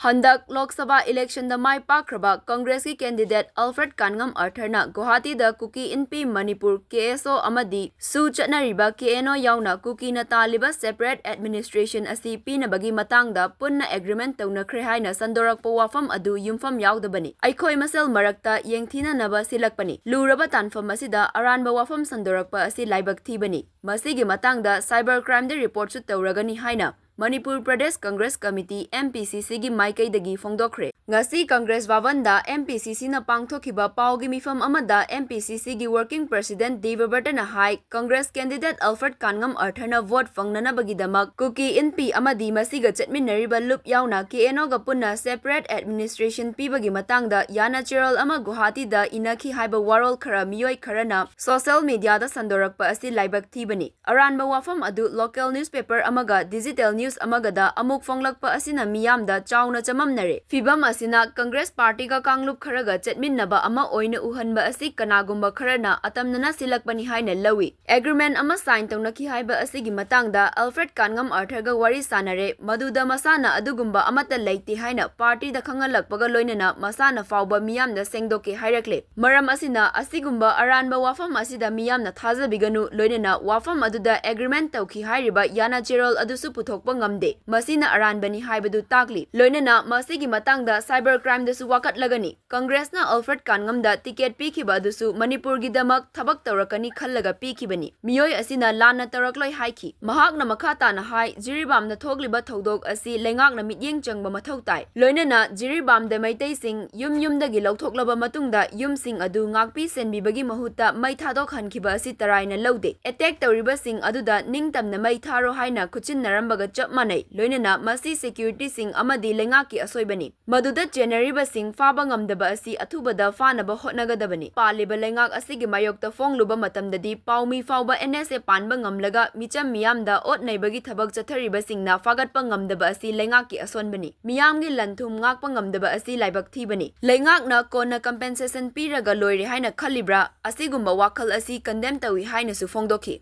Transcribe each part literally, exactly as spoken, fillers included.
ꯍꯟꯗꯛ ꯂꯣꯛ ꯁꯚꯥ ꯏꯂꯦꯛꯁꯟꯗ ꯃꯥꯏ ꯄꯥꯛꯈ꯭ꯔꯕ ꯀꯪꯒ꯭ꯔꯦꯁꯀꯤ candidate Alfred ꯀꯥꯟꯉꯝ ꯑꯥꯔꯊꯔꯅ ꯒꯨꯋꯥꯍꯥꯇꯤꯗ ꯀꯨꯀꯤ ꯏꯟꯄꯤ ꯃꯅꯤꯄꯨꯔ, ꯀꯦ ꯑꯦꯁ ꯑꯣ, ꯑꯃꯗꯤ ꯁꯨ ꯆꯠꯅꯔꯤꯕ ꯀꯦ ꯑꯦꯟ ꯑꯣ ꯌꯥꯎꯅ ꯀꯨꯀꯤꯅ ꯇꯥꯜꯂꯤꯕ ꯁꯦꯄꯔꯦꯠ ꯑꯦꯗꯃꯤꯅꯤꯁꯇ꯭ꯔꯦꯁꯟ ꯑꯁꯤ ꯄꯤꯅꯕꯒꯤ ꯃꯇꯥꯡꯗ ꯄꯨꯟꯅ ꯑꯦꯒ꯭ꯔꯤꯃꯦꯟ ꯇꯧꯅꯈ꯭ꯔꯦ ꯍꯥꯏꯅ ꯁꯟꯗꯣꯔꯛꯄ ꯋꯥꯐꯝ ꯑꯗꯨ ꯌꯨꯝꯐꯝ ꯌꯥꯎꯗꯕꯅꯤ꯫ ꯑꯩꯈꯣꯏ ꯃꯁꯦꯜ ꯃꯔꯛꯇ ꯌꯦꯡꯊꯤꯅꯅꯕ ꯁꯤꯜꯂꯛꯄꯅꯤ꯫ ꯂꯨꯔꯕ ꯇꯥꯟꯐꯝ ꯑꯁꯤꯗ ꯑꯔꯥꯟꯕ ꯋꯥꯐꯝ ꯁꯟꯗꯣꯔꯛꯄ ꯑꯁꯤ ꯂꯥꯏꯕꯛ ꯊꯤꯕꯅꯤ꯫ ꯃꯁꯤꯒꯤ ꯃꯇꯥꯡꯗ ꯁꯥꯏꯕꯔ ꯀ꯭ꯔꯥꯏꯝꯗ ꯔꯤꯄꯣꯔꯠꯁꯨ ꯇꯧꯔꯒꯅꯤ ꯍꯥꯏꯅ Manipur Pradesh Congress committee, M P ꯁꯤ ꯁꯤꯒꯤ ꯃꯥꯏꯀꯩꯗꯒꯤ ꯐꯣꯡꯗꯣꯛꯈ꯭ꯔꯦ꯫ ꯉꯁꯤ ꯀꯪꯒ꯭ꯔꯦꯁ ꯚꯕꯟꯗ ꯑꯦꯝ ꯄꯤ ꯁꯤ ꯁꯤꯅ ꯄꯥꯡꯊꯣꯛꯈꯤꯕ ꯄꯥꯎꯒꯤ ꯃꯤꯐꯝ ꯑꯃꯗ ꯑꯦꯝ ꯄꯤ ꯁꯤ ꯁꯤꯒꯤ ꯋꯥꯔꯀꯤꯡ ꯄ꯭ꯔꯦꯁꯤꯗꯦꯟꯠ ꯗꯦꯕꯕ꯭ꯔꯇꯅ ꯍꯥꯏ, ꯀꯪꯒ꯭ꯔꯦꯁ ꯀꯦꯟꯗꯤꯗꯦꯠ ꯑꯜꯐ꯭ꯔꯦꯗ ꯀꯥꯟꯉꯝ ꯑꯥꯔꯊꯔꯅ ꯚꯣꯠ ꯐꯪꯅꯅꯕꯒꯤꯗꯃꯛ ꯀꯨꯀꯤ ꯏꯟꯄꯤ ꯑꯃꯗꯤ ꯃꯁꯤꯒ ꯆꯠꯃꯤꯟꯅꯔꯤꯕ ꯂꯨꯞ ꯌꯥꯎꯅ ꯀꯦ ꯑꯦꯟ ꯑꯣꯒ ꯄꯨꯟꯅ ꯁꯦꯄꯔꯦꯠ ꯑꯦꯗꯃꯤꯅꯤꯁꯇ꯭ꯔꯦꯁꯟ ꯄꯤꯕꯒꯤ ꯃꯇꯥꯡꯗ ꯌꯥꯅꯆꯦꯔꯣꯜ ꯑꯃ ꯒꯨꯋꯥꯍꯥꯇꯤꯗ ꯏꯅꯈꯤ ꯍꯥꯏꯕ ꯋꯥꯔꯣꯜ ꯈꯔ ꯃꯤꯑꯣꯏ ꯈꯔꯅ ꯁꯣꯁꯤꯌꯦꯜ ꯃꯤꯗꯤꯌꯥꯗ ꯁꯟꯗꯣꯔꯛꯄ ꯑꯁꯤ ꯂꯥꯏꯕꯛ ꯊꯤꯕꯅꯤ꯫ ꯑꯔꯥꯟꯕ ꯋꯥꯐꯝ ꯑꯗꯨ ꯂꯣꯀꯦꯜ ꯅ꯭ꯌꯨꯁꯄꯦꯄꯔ ꯑꯃꯒ ꯗꯤꯖꯤꯇꯦꯜ ꯅ꯭ꯌꯨꯁ ꯑꯃꯒꯗ ꯑꯃꯨꯛ ꯐꯣꯡꯂꯛꯄ ꯑꯁꯤꯅ ꯃꯤꯌꯥꯝꯗ ꯆꯥꯎꯅ ꯆꯃꯝꯅꯔꯦ꯫ ꯐꯤꯚꯝ ꯑꯁꯤꯅ ꯀꯪꯒ꯭ꯔꯦꯁ ꯄꯥꯔꯇꯤꯒ ꯀꯥꯡꯂꯨꯞ ꯈꯔꯒ ꯆꯠꯃꯤꯟꯅꯕ ꯑꯃ ꯑꯣꯏꯅ ꯎꯍꯟꯕ ꯑꯁꯤ ꯀꯅꯥꯒꯨꯝꯕ ꯈꯔꯅ ꯑꯇꯝꯅꯅ ꯁꯤꯜꯂꯛꯄꯅꯤ ꯍꯥꯏꯅ ꯂꯧꯏ꯫ ꯑꯦꯒ꯭ꯔꯤꯃꯦꯟ ꯑꯃ ꯁꯥꯏꯟ ꯇꯧꯅꯈꯤ ꯍꯥꯏꯕ ꯑꯁꯤꯒꯤ ꯃꯇꯥꯡꯗ ꯑꯜꯐ꯭ꯔꯦꯗ ꯀꯥꯟꯉꯝ ꯑꯥꯔꯊꯔꯒ ꯋꯥꯔꯤ ꯁꯥꯟꯅꯔꯦ, ꯃꯗꯨꯗ ꯃꯁꯥꯅ ꯑꯗꯨꯒꯨꯝꯕ ꯑꯃꯠꯇ ꯂꯩꯇꯦ ꯍꯥꯏꯅ ꯄꯥꯔꯇꯤꯗ ꯈꯪꯍꯜꯂꯛꯄꯒ ꯂꯣꯏꯅꯅ ꯃꯁꯥꯅ ꯐꯥꯎꯕ ꯃꯤꯌꯥꯝꯗ ꯁꯦꯡꯗꯣꯛꯀꯦ ꯍꯥꯏꯔꯛꯂꯦ꯫ ꯃꯔꯝ ꯑꯁꯤꯅ ꯑꯁꯤꯒꯨꯝꯕ ꯑꯔꯥꯟꯕ ꯋꯥꯐꯝ ꯑꯁꯤꯗ ꯃꯤꯌꯥꯝꯅ ꯊꯥꯖꯕꯤꯒꯅꯨ, ꯂꯣꯏꯅꯅ ꯋꯥꯐꯝ ꯑꯗꯨꯗ ꯑꯦꯒ꯭ꯔꯤꯃꯦꯟ ꯇꯧꯈꯤ ꯍꯥꯏꯔꯤꯕ ꯌꯥꯅꯆꯦꯔꯣꯜ ꯑꯗꯨꯁꯨ ꯄꯨꯊꯣꯛꯄ ꯉꯝꯗꯦ꯫ ꯃꯁꯤꯅ ꯑꯔꯥꯟꯕꯅꯤ ꯍꯥꯏꯕꯗꯨ ꯇꯥꯛꯂꯤ꯫ ꯂꯣꯏꯅꯅ ꯃꯁꯤꯒꯤ ꯃꯇꯥꯡꯗ ꯁꯥꯏꯕꯔ ꯀ꯭ꯔꯥꯏꯝꯗꯁꯨ ꯋꯥꯀꯠꯂꯒꯅꯤ꯫ ꯀꯪꯒ꯭ꯔꯦꯁꯅ ꯑꯜꯐ꯭ꯔꯦꯗ ꯀꯥꯟꯉꯝꯗ ꯇꯤꯀꯦꯠ ꯄꯤꯈꯤꯕ ꯑꯗꯨꯁꯨ ꯃꯅꯤꯄꯨꯔꯒꯤꯗꯃꯛ ꯊꯕꯛ ꯇꯧꯔꯛꯀꯅꯤ ꯈꯜꯂꯒ ꯄꯤꯈꯤꯕꯅꯤ꯫ ꯃꯤꯑꯣꯏ ꯑꯁꯤꯅ ꯂꯥꯟꯅ ꯇꯧꯔꯛꯂꯣꯏ ꯍꯥꯏꯈꯤ꯫ ꯃꯍꯥꯛꯅ ꯃꯈꯥ ꯇꯥꯅ ꯍꯥꯏ, ꯖꯤꯔꯤꯕꯥꯝꯗ ꯊꯣꯛꯂꯤꯕ ꯊꯧꯗꯣꯛ ꯑꯁꯤ ꯂꯩꯉꯥꯛꯅ ꯃꯤꯠꯌꯦꯡ ꯆꯪꯕ ꯃꯊꯧ ꯇꯥꯏ꯫ ꯂꯣꯏꯅꯅ ꯖꯤꯔꯤꯕꯥꯝꯗ ꯃꯩꯇꯩꯁꯤꯡ ꯌꯨꯝ ꯌꯨꯝꯗꯒꯤ ꯂꯧꯊꯣꯛꯂꯕ ꯃꯇꯨꯡꯗ ꯌꯨꯝꯁꯤꯡ ꯑꯗꯨ ꯉꯥꯛꯄꯤ ꯁꯦꯟꯕꯤꯕꯒꯤ ꯃꯍꯨꯠꯇ ꯃꯩ ꯊꯥꯗꯣꯛꯍꯟꯈꯤꯕ ꯑꯁꯤ ꯇꯔꯥꯏꯅ ꯂꯧꯗꯦ꯫ ꯑꯦꯇꯦꯛ ꯇꯧꯔꯤꯕꯁꯤꯡ ꯑꯗꯨꯗ ꯅꯤꯡꯇꯝꯅ ꯃꯩ ꯊꯥꯔꯣ ꯍꯥꯏꯅ ꯈꯨꯠꯁꯤꯟꯅꯔꯝꯕꯒ ꯆꯞ ꯃꯥꯟꯅꯩ꯫ ꯂꯣꯏꯅꯅ ꯃꯁꯤ ꯁꯦꯀ꯭ꯌꯨꯔꯤꯇꯤꯁꯤꯡ ꯑꯃꯗꯤ ꯂꯩꯉꯥꯛꯀꯤ ꯑꯁꯣꯏꯕꯅꯤ꯫ ꯃꯗꯨꯗ ꯆꯦꯟꯅꯔꯤꯕꯁꯤꯡ ꯐꯥꯕ ꯉꯝꯗꯕ ꯑꯁꯤ ꯑꯊꯨꯕꯗ ꯐꯥꯅꯕ ꯍꯣꯠꯅꯒꯗꯕꯅꯤ꯫ ꯄꯥꯜꯂꯤꯕ ꯂꯩꯉꯥꯛ ꯑꯁꯤꯒꯤ ꯃꯥꯌꯣꯛꯇ ꯐꯣꯡꯂꯨꯕ ꯃꯇꯝꯗꯗꯤ ꯄꯥꯎꯃꯤ ꯐꯥꯎꯕ ꯑꯦꯟ ꯑꯦꯁ ꯑꯦ ꯄꯥꯟꯕ ꯉꯝꯂꯒ ꯃꯤꯆꯝ ꯃꯤꯌꯥꯝꯗ ꯑꯣꯠ ꯅꯩꯕꯒꯤ ꯊꯕꯛ ꯆꯠꯊꯔꯤꯕꯁꯤꯡꯅ ꯐꯥꯒꯠꯄ ꯉꯝꯗꯕ ꯑꯁꯤ ꯂꯩꯉꯥꯛꯀꯤ ꯑꯁꯣꯟꯕꯅꯤ꯫ ꯃꯤꯌꯥꯝꯒꯤ ꯂꯟ ꯊꯨꯝ ꯉꯥꯛꯄ ꯉꯝꯗꯕ ꯑꯁꯤ ꯂꯥꯏꯕꯛ ꯊꯤꯕꯅꯤ꯫ ꯂꯩꯉꯥꯛꯅ ꯀꯣꯟꯅ ꯀꯝꯄꯦꯟꯁꯦꯁꯟ ꯄꯤꯔꯒ ꯂꯣꯏꯔꯦ ꯍꯥꯏꯅ ꯈꯜꯂꯤꯕ꯭ꯔꯥ? ꯑꯁꯤꯒꯨꯝꯕ ꯋꯥꯈꯜ ꯑꯁꯤ ꯀꯟꯗꯦꯝ ꯇꯧꯏ ꯍꯥꯏꯅꯁꯨ ꯐꯣꯡꯗꯣꯛꯈꯤ꯫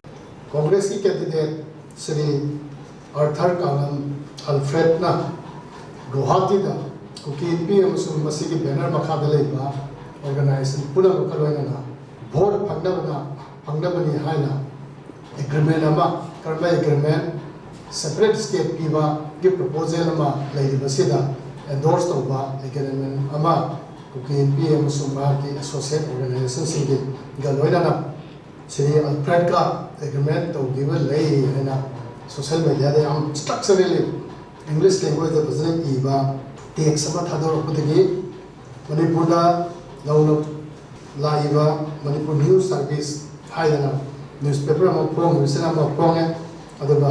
ꯀꯣꯡꯒ꯭ꯔꯦꯁꯀꯤ ꯀꯦꯟꯗꯤꯗꯦꯠ ꯁ꯭ꯔꯤ ꯑꯥꯔꯊꯔ ꯀꯥꯉꯝ ꯑꯜꯐ꯭ꯔꯦꯗꯅ ꯒꯨꯋꯥꯍꯥꯇꯤꯗ ꯀꯨꯀꯤ ꯏꯟꯄꯤ ꯑꯃꯁꯨꯡ ꯃꯁꯤꯒꯤ ꯕꯦꯅꯔ ꯃꯈꯥꯗ ꯂꯩꯕ ꯑꯣꯔꯒꯅꯥꯏꯖꯦꯁꯟ ꯄꯨꯝꯅꯃꯛꯀ ꯂꯣꯏꯅꯅ ꯚꯣꯠ ꯐꯪꯅꯕꯅ ꯐꯪꯅꯕꯅꯤ ꯍꯥꯏꯅ ꯑꯦꯒ꯭ꯔꯤꯃꯦꯟ ꯑꯃ, ꯀꯔꯝꯕ ꯑꯦꯒ꯭ꯔꯤꯃꯦꯟ? ꯁꯦꯄꯔꯦꯠ ꯁ꯭ꯇꯦꯠ ꯄꯤꯕꯒꯤ ꯄ꯭ꯔꯣꯄꯣꯖꯦꯜ ꯑꯃ ꯂꯩꯔꯤꯕꯁꯤꯗ ꯑꯦꯟꯗꯣꯔꯁ ꯇꯧꯕ ꯑꯦꯒ꯭ꯔꯤꯃꯦꯟ ꯑꯃ ꯀꯨꯀꯤ ꯏꯟꯄꯤ ꯑꯃꯁꯨꯡ ꯃꯍꯥꯛꯀꯤ ꯑꯦꯁꯣꯁꯤꯌꯦꯠ ꯑꯣꯔꯒꯅꯥꯏꯖꯦꯁꯟꯁꯤꯡꯒ ꯂꯣꯏꯅꯅ ꯁ꯭ꯔꯤ ꯑꯜꯐ꯭ꯔꯦꯗꯀ ꯑꯦꯒ꯭ꯔꯤꯃꯦꯟ ꯇꯧꯈꯤꯕ ꯂꯩ ꯍꯥꯏꯅ ꯁꯣꯁꯤꯌꯦꯜ ꯃꯦꯗꯤꯌꯥꯗ ꯌꯥꯝ ꯁ꯭ꯇ꯭ꯔꯛꯆꯔꯦꯜꯂꯤ ꯏꯪꯂꯤꯁ ꯂꯦꯡꯒ꯭ꯋꯦꯖꯇ ꯐꯖꯅ ꯏꯕ ꯇꯦꯛꯁ ꯑꯃ ꯊꯥꯗꯣꯔꯛꯄꯗꯒꯤ ꯃꯅꯤꯄꯨꯔꯗ ꯅꯧꯅ ꯂꯥꯛꯏꯕ ꯃꯅꯤꯄꯨꯔ ꯅ꯭ꯌꯨꯁ ꯁꯥꯔꯚꯤꯁ ꯍꯥꯏꯗꯅ ꯅ꯭ꯌꯨꯁꯄꯦꯄꯔ ꯑꯃ ꯐꯣꯡꯉꯤꯕꯁꯤꯅ ꯑꯃ ꯐꯣꯡꯉꯦ, ꯑꯗꯨꯒ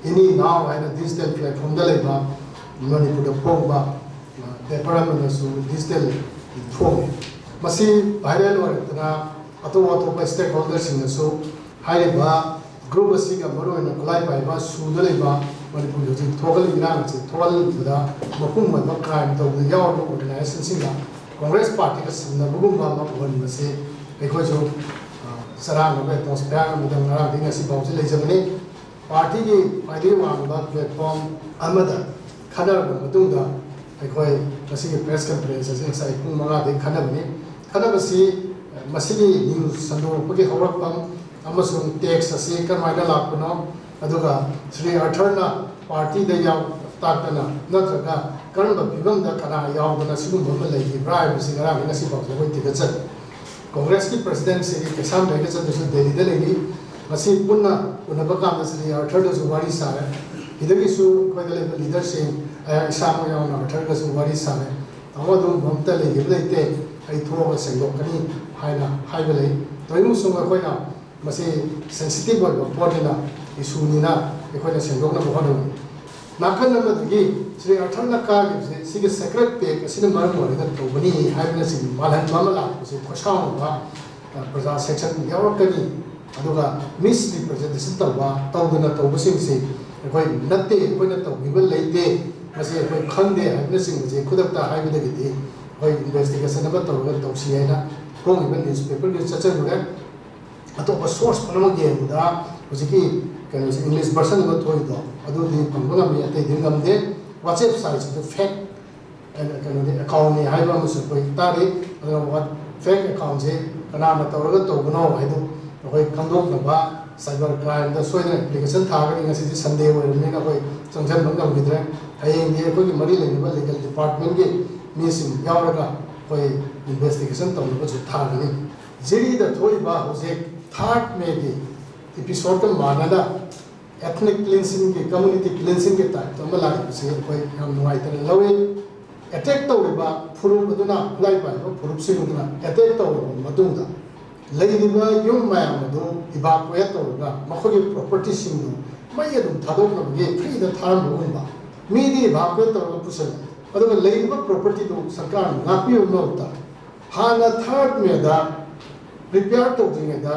ꯏꯅꯤ ꯅꯥꯎ ꯍꯥꯏꯅ ꯗꯤꯖꯤꯇꯦꯜ ꯄ꯭ꯂꯦꯠꯐꯣꯝꯗ ꯂꯩꯕ ꯃꯅꯤꯄꯨꯔꯗ ꯐꯣꯡꯕ ꯄꯦꯄꯔ ꯑꯃꯅꯁꯨ ꯗꯤꯖꯤꯇꯦꯜ ꯐꯣꯡꯉꯤ꯫ ꯃꯁꯤ ꯚꯥꯏꯔꯦꯜ ꯑꯣꯏꯔꯛꯇꯅ ꯑꯇꯣꯞ ꯑꯇꯣꯞꯄ ꯁ꯭ꯇꯦꯛ ꯍꯣꯜꯗꯔꯁꯤꯡꯅꯁꯨ ꯍꯥꯏꯔꯤꯕ ꯒ꯭ꯔꯨꯞ ꯑꯁꯤꯒ ꯃꯔꯨꯑꯣꯏꯅ ꯈꯨꯠꯂꯥꯏ ꯄꯥꯏꯕ ꯁꯨꯗ ꯂꯩꯕ ꯃꯅꯤꯄꯨꯔꯒꯤ ꯍꯧꯖꯤꯛ ꯊꯣꯛꯍꯜꯂꯤꯕ ꯏꯔꯥꯡ ꯑꯁꯤ ꯊꯣꯛꯍꯟꯕꯗ ꯃꯄꯨꯡ ꯑꯣꯏꯕ ꯀ꯭ꯔꯥꯏꯝ ꯇꯧꯕꯗ ꯌꯥꯎꯔꯕ ꯑꯣꯔꯒꯅꯥꯏꯖꯦꯁꯟꯁꯤꯡꯒ ꯀꯣꯡꯒ꯭ꯔꯦꯁ ꯄꯥꯔꯇꯤꯒ ꯁꯝꯅꯕꯒꯨꯝꯕ ꯑꯃ ꯎꯍꯟꯕꯁꯤ ꯑꯩꯈꯣꯏꯁꯨ, ꯑ, ꯆꯔꯥꯡꯅꯕ ꯑꯦꯠꯃꯣꯁꯐꯤꯌꯥꯔ ꯑꯃꯗ ꯉꯔꯥꯡꯗꯒꯤ ꯉꯁꯤ ꯐꯥꯎꯁꯤ ꯂꯩꯖꯕꯅꯤ꯫ ꯄꯥꯔꯇꯤꯒꯤ ꯈ꯭ꯋꯥꯏꯗꯒꯤ ꯋꯥꯡꯕ ꯄ꯭ꯂꯦꯠꯐꯣꯝ ꯑꯃꯗ ꯈꯟꯅꯔꯕ ꯃꯇꯨꯡꯗ ꯑꯩꯈꯣꯏ ꯉꯁꯤꯒꯤ ꯄ꯭ꯔꯦꯁ ꯀꯟꯐꯔꯦꯟꯁ ꯑꯁꯤ ꯉꯁꯥꯏ ꯄꯨꯡ ꯃꯉꯥꯗꯒꯤ ꯈꯟꯅꯕꯅꯤ꯫ ꯈꯟꯅꯕꯁꯤ, ꯑ, ꯃꯁꯤꯒꯤ ꯅ꯭ꯌꯨꯁ ꯁꯟꯗꯣꯛꯂꯛꯄꯒꯤ ꯍꯧꯔꯛꯐꯝ ꯑꯃꯁꯨꯡ ꯇꯦꯛꯁ ꯑꯁꯤ ꯀꯔꯝꯍꯥꯏꯅ ꯂꯥꯛꯄꯅꯣ, ꯑꯗꯨꯒ ꯁ꯭ꯔꯤ ꯑꯔꯊꯔꯅ ꯄꯥꯔꯇꯤꯗ ꯌꯥꯎ ꯇꯥꯛꯇꯅ ꯅꯠꯇ꯭ꯔꯒ ꯀꯔꯝꯕ ꯐꯤꯕꯝꯗ ꯀꯅꯥ ꯌꯥꯎꯗꯅ ꯁꯤꯒꯨꯝꯕ ꯑꯃ ꯂꯩꯈꯤꯕ꯭ꯔꯥ ꯍꯥꯏꯕꯁꯤ ꯉꯔꯥꯡꯗꯒꯤ ꯉꯁꯤ ꯐꯥꯎꯕ ꯑꯩꯈꯣꯏ ꯊꯤꯒꯠꯆꯔꯤ꯫ ꯀꯣꯡꯒ꯭ꯔꯦꯁꯀꯤ ꯄ꯭ꯔꯁꯤꯗꯦꯟ ꯁ꯭ꯔꯤ ꯀꯦꯁꯥꯝ ꯕꯩꯒꯆꯟꯗ꯭ꯔꯁꯨ ꯗꯦꯜꯂꯤꯗ ꯂꯩꯔꯤ꯫ ꯉꯁꯤ ꯄꯨꯟꯅ ꯎꯅꯕ ꯀꯥꯟꯗ ꯁ꯭ꯔꯤ ꯑꯔꯊꯔꯗꯁꯨ ꯋꯥꯔꯤ ꯁꯥꯔꯦ꯫ ꯁꯤꯗꯒꯤꯁꯨ ꯑꯩꯈꯣꯏꯗ ꯂꯩꯕ ꯂꯤꯗꯔꯁꯤꯡ, ꯑꯩꯍꯥꯛ ꯏꯁꯥꯃꯛ ꯌꯥꯎꯅ ꯑꯔꯊꯔꯒꯁꯨ ꯋꯥꯔꯤ ꯁꯥꯔꯦ꯫ "ꯇꯥꯃꯣ, ꯑꯗꯨꯒꯨꯝꯕ ꯑꯝꯇ ꯂꯩꯈꯤꯕ ꯂꯩꯇꯦ, ꯑꯩ ꯊꯣꯛꯑꯒ ꯁꯦꯡꯗꯣꯛꯀꯅꯤ" ꯍꯥꯏꯅ ꯍꯥꯏꯕ ꯂꯩ꯫ ꯇꯧꯏꯒꯨꯝꯕꯁꯨꯡ ꯑꯩꯈꯣꯏꯅ ꯃꯁꯤ ꯁꯦꯟꯁꯤꯇꯤꯚ ꯑꯣꯏꯕ ꯄꯣꯠꯅꯤꯅ, ꯏꯁꯨꯅꯤꯅ ꯑꯩꯈꯣꯏꯅ ꯁꯦꯡꯗꯣꯛꯅꯕ ꯍꯣꯠꯅꯕꯅꯤ꯫ ꯅꯥꯀꯜ ꯑꯃꯗꯒꯤ ꯁ꯭ꯔꯤ ꯑꯔꯊꯔꯅ ꯀꯥꯈꯤꯕꯁꯦ ꯁꯤꯒꯤ ꯁꯦꯀ꯭ꯔꯦꯠ ꯄꯦꯛ ꯑꯁꯤꯅ ꯃꯔꯝ ꯑꯣꯏꯔꯒ ꯇꯧꯕꯅꯤ ꯍꯥꯏꯕꯅꯆꯤꯡꯕ ꯃꯥꯜꯍꯟꯕ ꯑꯃ ꯂꯥꯛꯄꯁꯦ ꯈꯣꯏꯁꯥꯎꯅꯕ, ꯑ, ꯄ꯭ꯔꯖꯥ ꯁꯦꯛꯁꯟ ꯌꯥꯎꯔꯛꯀꯅꯤ꯫ ꯑꯗꯨꯒ ꯃꯤꯁꯔꯤꯄ꯭ꯔꯖꯦꯟꯇꯦꯁꯟ ꯇꯧꯕ, ꯇꯧꯗꯅ ꯇꯧꯕꯁꯤꯡꯁꯤ ꯑꯩꯈꯣꯏ ꯅꯠꯇꯦ, ꯑꯩꯈꯣꯏꯅ ꯇꯧꯈꯤꯕ ꯂꯩꯇꯦ, ꯃꯁꯤ ꯑꯩꯈꯣꯏ ꯈꯪꯗꯦ ꯍꯥꯏꯕꯅꯆꯤꯡꯕꯁꯦ ꯈꯨꯗꯛꯇ ꯍꯥꯏꯕꯗꯒꯤꯗꯤ ꯑꯩꯈꯣꯏ ꯏꯟꯚꯦꯁꯇꯤꯒꯦꯁꯟ ꯑꯃ ꯇꯧꯔꯒ ꯇꯧꯁꯤ ꯍꯥꯏꯅ ꯐꯣꯡꯉꯤꯕ ꯅ꯭ꯌꯨꯁꯄꯦꯄꯔꯗꯨ ꯆꯠꯆꯔꯨꯔꯦ꯫ ꯑꯇꯣꯞꯄ ꯁꯣꯔꯁ ꯄꯨꯝꯅꯃꯛ ꯌꯦꯡꯕꯗ ꯍꯧꯖꯤꯛꯀꯤ ꯀꯩꯅꯣꯁꯦ, ꯏꯪꯂꯤꯁ ꯚꯔꯁꯟ ꯑꯃ ꯊꯣꯛꯏꯗꯣ, ꯑꯗꯨꯗꯤ ꯐꯪꯕ ꯉꯝꯃꯤ, ꯑꯇꯩꯗꯤ ꯉꯝꯗꯦ꯫ WhatsApp ꯁꯥꯏꯠꯁꯤꯗ ꯐꯦꯛ ꯀꯩꯅꯣꯗꯤ ꯑꯦꯀꯥꯎꯟꯅꯤ ꯍꯥꯏꯕ ꯑꯃꯁꯨ ꯑꯩꯈꯣꯏ ꯇꯥꯔꯤ꯫ ꯑꯗꯨꯅ ꯐꯦꯛ ꯑꯦꯀꯥꯎꯟꯁꯦ ꯀꯅꯥꯅ ꯇꯧꯔꯒ ꯇꯧꯕꯅꯣ ꯍꯥꯏꯗꯨ ꯑꯩꯈꯣꯏ ꯈꯪꯗꯣꯛꯅꯕ ꯁꯥꯏꯕꯔ ꯀ꯭ꯔꯥꯏꯝꯗ ꯁꯣꯏꯗꯅ ꯑꯦꯄ꯭ꯂꯤꯀꯦꯁꯟ ꯊꯥꯒꯅꯤ꯫ ꯉꯁꯤꯗꯤ ꯁꯟꯗꯦ ꯑꯣꯏꯔꯕꯅꯤꯅ ꯑꯩꯈꯣꯏ ꯆꯪꯁꯤꯟꯕ ꯉꯝꯈꯤꯗ꯭ꯔꯦ꯫ ꯍꯌꯦꯡꯗꯤ ꯑꯩꯈꯣꯏꯒꯤ ꯃꯔꯤ ꯂꯩꯅꯕ ꯂꯤꯒꯦꯜ ꯗꯤꯄꯥꯔꯠꯃꯦꯟꯒꯤ ꯃꯤꯁꯤꯡ ꯌꯥꯎꯔꯒ ꯑꯩꯈꯣꯏ ꯏꯟꯚꯦꯁꯇꯤꯒꯦꯁꯟ ꯇꯧꯅꯕꯁꯨ ꯊꯥꯒꯅꯤ꯫ ꯖꯤꯔꯤꯗ ꯊꯣꯛꯏꯕ ꯍꯧꯖꯤꯛ ꯊꯥꯔꯠ ꯃꯦꯒꯤ ꯏꯄꯤꯁꯣꯗꯀ ꯃꯥꯟꯅꯅ ethnic cleansingꯒꯤ, community cleansingꯒꯤ typeꯇ ꯑꯃ ꯂꯥꯛꯏꯕꯁꯤ ꯑꯩꯈꯣꯏ ꯌꯥꯝ ꯅꯨꯡꯉꯥꯏꯇꯅ ꯂꯧꯏ꯫ ꯑꯦꯇꯦꯛ ꯇꯧꯔꯤꯕ ꯐꯨꯔꯨꯞ ꯑꯗꯨꯅ, ꯈꯨꯠꯂꯥꯏ ꯄꯥꯏꯕ ꯐꯨꯔꯨꯞꯁꯤꯡ ꯑꯗꯨꯅ ꯑꯦꯇꯦꯛ ꯇꯧꯔꯕ ꯃꯇꯨꯡꯗ ꯂꯩꯔꯤꯕ ꯌꯨꯝ ꯃꯌꯥꯝ ꯑꯗꯨ ꯏꯚꯥꯀꯨꯋꯦꯠ ꯇꯧꯔꯒ ꯃꯈꯣꯏꯒꯤ ꯄ꯭ꯔꯣꯄꯔꯇꯤꯁꯤꯡꯗꯨ ꯃꯩ ꯑꯗꯨꯝ ꯊꯥꯗꯣꯛꯅꯕꯒꯤ ꯐ꯭ꯔꯤꯗ ꯊꯥꯔꯝꯕꯒꯨꯝꯕ, ꯃꯤꯗꯤ ꯏꯚꯥꯀꯨꯋꯦꯠ ꯇꯧꯔꯒ ꯄꯨꯁꯤꯜꯂꯦ, ꯑꯗꯨꯒ ꯂꯩꯔꯤꯕ ꯄ꯭ꯔꯣꯄꯔꯇꯤꯗꯨ ꯁꯔꯀꯥꯔꯅ ꯉꯥꯛꯄꯤꯕ ꯃꯍꯨꯠꯇ ꯍꯥꯟꯅ ꯊꯥꯔꯠ ꯃꯦꯗ ꯄ꯭ꯔꯤꯄꯦꯌꯔ ꯇꯧꯗ꯭ꯔꯤꯉꯩꯗ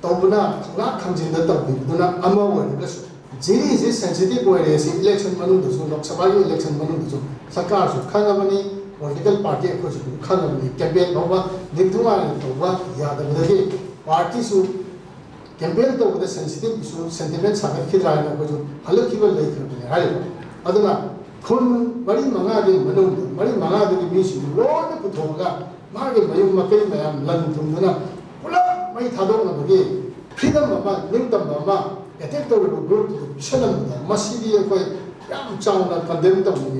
ꯇꯧꯕꯅ ꯈꯪꯂꯥꯛ ꯈꯪꯖꯤꯟꯗ ꯇꯧꯈꯤꯕꯗꯨꯅ ꯑꯃ ꯑꯣꯏꯔꯒꯁꯨ, ꯖꯤꯔꯤꯁꯤ ꯁꯦꯟꯁꯤꯇꯤꯚ ꯑꯣꯏꯔꯦ꯫ ꯁꯤ ꯏꯂꯦꯛꯁꯟ ꯃꯅꯨꯡꯗꯁꯨ, ꯂꯣꯛ ꯁꯚꯥꯒꯤ ꯏꯂꯦꯛꯁꯟ ꯃꯅꯨꯡꯗꯁꯨ ꯁꯔꯀꯥꯔꯁꯨ ꯈꯪꯉꯕꯅꯤ, ꯄꯣꯂꯤꯇꯤꯀꯦꯜ ꯄꯥꯔꯇꯤ ꯑꯩꯈꯣꯏꯁꯨ ꯑꯗꯨꯝ ꯈꯪꯉꯕꯅꯤ꯫ ꯀꯦꯝꯄꯦꯟ ꯐꯥꯎꯕ ꯅꯤꯡꯊꯤꯅꯨꯡꯉꯥꯏꯅ ꯇꯧꯕ ꯌꯥꯗꯕꯗꯒꯤ ꯄꯥꯔꯇꯤꯁꯨ ꯀꯦꯝꯄꯦꯟ ꯇꯧꯕꯗ ꯁꯦꯟꯁꯤꯇꯤꯚ ꯏꯁꯨ, ꯁꯦꯟꯇꯤꯃꯦꯟ ꯁꯥꯒꯠꯈꯤꯗ꯭ꯔꯥ ꯍꯥꯏꯅ ꯑꯩꯈꯣꯏꯁꯨ ꯍꯜꯂꯛꯈꯤꯕ ꯂꯩꯈ꯭ꯔꯕꯅꯤ ꯍꯥꯏꯔꯤꯕ꯫ ꯑꯗꯨꯅ ꯈꯨꯟ ꯃꯔꯤ ꯃꯉꯥꯒꯤ ꯃꯅꯨꯡꯗ, ꯃꯔꯤ ꯃꯉꯥꯗꯨꯒꯤ ꯃꯤꯁꯤꯡꯗꯨ ꯂꯣꯏꯅ ꯄꯨꯊꯣꯛꯑꯒ ꯃꯥꯒꯤ ꯃꯌꯨꯝ ꯃꯀꯩ ꯃꯌꯥꯝ ꯂꯪ ꯊꯨꯝꯗꯨꯅ ꯄꯨꯂꯞ ꯃꯩ ꯊꯥꯗꯣꯛꯅꯕꯒꯤ ꯐ꯭ꯔꯤꯗꯝ ꯑꯃ, ꯅꯤꯡꯇꯝꯕ ꯑꯃ ꯑꯦꯇꯦꯛ ꯇꯧꯔꯤꯕ ꯒ꯭ꯔꯨꯞꯇꯨꯗ ꯄꯤꯁꯜꯂꯝꯕꯗ, ꯃꯁꯤꯗꯤ ꯑꯩꯈꯣꯏ ꯌꯥꯝ ꯆꯥꯎꯅ ꯀꯟꯗꯦꯝ ꯇꯧꯅꯤꯡꯉꯤ꯫